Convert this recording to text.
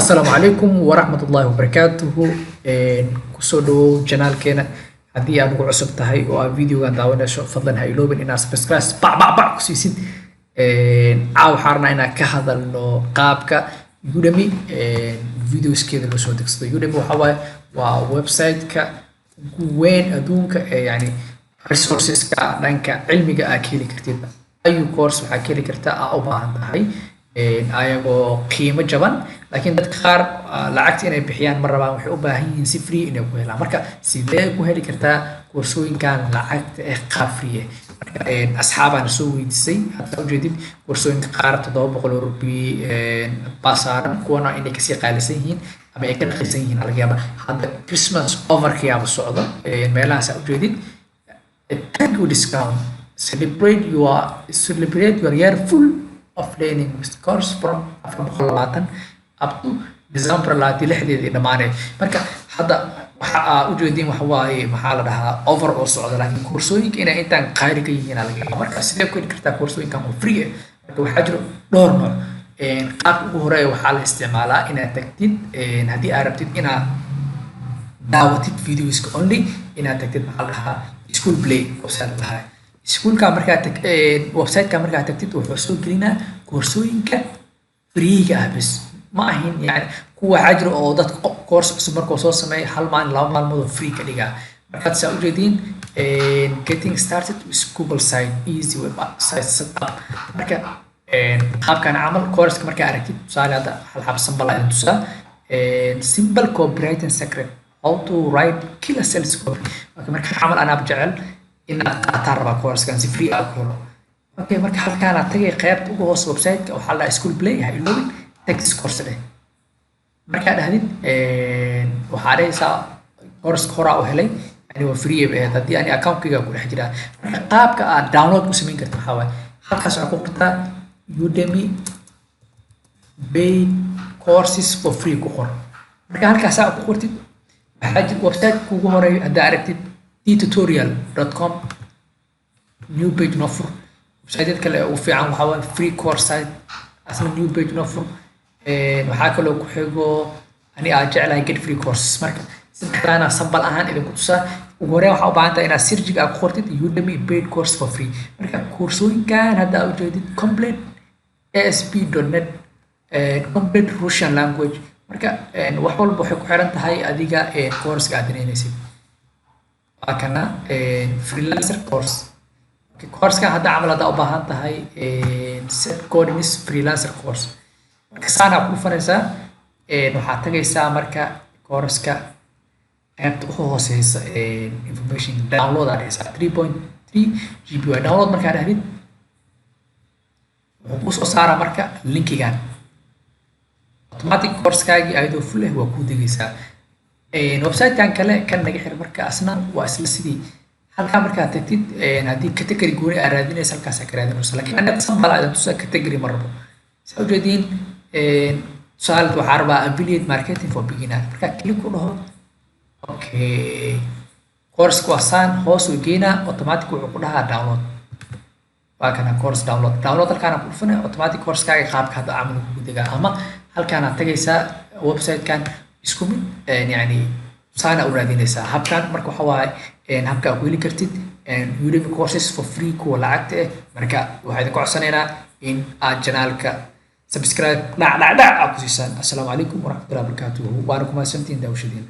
Asalaamu calaykum waraxmatullaahi wabarakaatuhu. Kusoo dhawow channelkeena. Haddii aad ugu cusub tahay oo aad videogan daawanayso, fadlan ha iloobin inaad subscribe bac bac bac ku siisid. Caawa waxaan rabnaa inaan ka hadalno qaabka Udemy videoskeeda loo soo degsado. Udemy waxa waaye waa website-ka ugu weyn adduunka ee yani resourceska dhanka cilmiga aad ka heli kartid. Ayu course waxaa ka heli kartaa aa u baahan tahay ayagoo qiimo jaban, laakiin dadka qaar lacagta inay bixiyaan ma rabaan, waxay u baahan yihiin si free inay ku helaan. Marka sidee ku heli kartaa koorsooyinkan lacagta eh qaab free eh? Marka asxaabaana soo weydiisay. Hadda ujeedid koorsooyinka qaar 700 oo rubi baa saaran, kuwana inay kasii qaalisan yihiin ama ay ka raqiisan yihiin laga yaaba. Hadda Christmas offerkayaaba socdo meelahaas aa ujeedid, "Thank you discount, celebrate your year full of learning with course from 420 up to December 26-deedii dhammaanay." Marka hadda waxa aa ujeediin waxa waaye, maxaa la dhahaa, offer oo socda, laakiin koorsooyinka inay intaan qaali ka yihiin aa laga yaabaa. Marka sidee ku heli kartaa koorsooyinkan oo free ah? Marka waxaa jiro dhowr nooc. Qaabka ugu horeeya waxaa la isticmaalaa inaad tagtid, haddii aad rabtid inaad daawatid videoska only, inaad tagtid, maxaa la dhahaa, School Play website la dhahaa. Iskuulka markaa tag, websiteka markaa tagtid, wuxuu soo gelinaa koorsooyinka freega ah bes. Ma ahin yani kuwa waxaa jira oo dadka course cusub markuu soo sameeyo hal maalin, 2 maalmood oo free ka dhigaa. Markaad saa ujeediin, "Getting started with Google site, easy website setup". Marka qaabkan camal courseka markaa aragtid, tusaale hadda hal xab sample idin tusaa, "Simple copywriting secret, how to write killer sales copy". Okay, marka camal anaab jecel inaad qaataan rabaa coursekan si free ah ku helo. Okay, marka halkaanaad tagay, qaybta ugu hoose website-ka waxaa la dhahaa School Play. Ha iloobin text course dheh. Markaa dhahdid, waxaa dhahaysaa course horaa u helay yani waa free bay ahayd haddii ani accountkayga ku dhex jiraa. Marka qaabka aad download ku samayn karta waxaa waaye halkaas waxaa ku qortaa "Udemy paid courses for free" ku qor. Marka halkaas aa ku qortid, waxaa jir website kugu horeeyo haddaa aragtid, dtutorial.com, new page noo fur. Website kale ugu fiican waxaa waaye free course site, asna new page noo fur. Waxaa kaloo ku xigo ani aad jeclahay Get Free Courses. Marka saddexdaana sample ahaan idinku tusaa. Ugu horreyn waxaa u baahan tahay inaad searchiga aad ku qortid "Udemy paid course for free". Marka koorsooyinkan hadda aad ujeedid, complete ASP.NET, complete Russian language. Marka wax walba waxay ku xiran tahay adiga course aad danaynaysid. Waa kana freelancer course. Coursekan hadda camal haddaa u baahan tahay, Seth Godin's freelancer course. Marka saanaa ku dhufanaysaa, waxaad tagaysaa marka courseka qaybta ugu hooseysa, information, download aa dhehaysaa. 3.3 GB waa. Download markaa dhahdid, wuxuu kusoo saaraa marka linkigan automatic. Coursekaagii ayadoo full ah waa kuu degaysaa. Websitekan kale kan naga xir. Marka asna waa isla sidii. Halkaa markaad tagtid, haddii category gooni aad raadinaysa, halkaasaa ka raadinaysa, laakiin aniga sample idin tusaa, category ma rabo. Saa ujeediin, tusaale waxaa rabaa affiliate marketing for beginner. Markaa click ku dhaho, okay, courseka waa saan hoos u geynaa, automatic wuxuu ku dhahaa download. Waa kana course download. Download halkaana ku dhufanaya, automatic coursekaaga qaabka hadda camal kugu degaa, ama halkaanaad tagaysaa websitekan isku mid yani saana u raadinaysaa habkan. Marka waxa waaye habka aad ku heli kartid Udemy courses for free kuwa lacagta ah. Marka waxaa idinku codsanaynaa in aad channelka subscribe dhac dhac dhac aad ku siisaan. Assalaamu calaykum waraxmatullahi wabarakaatuhu, waana ku mahadsantihiin daawashadiina.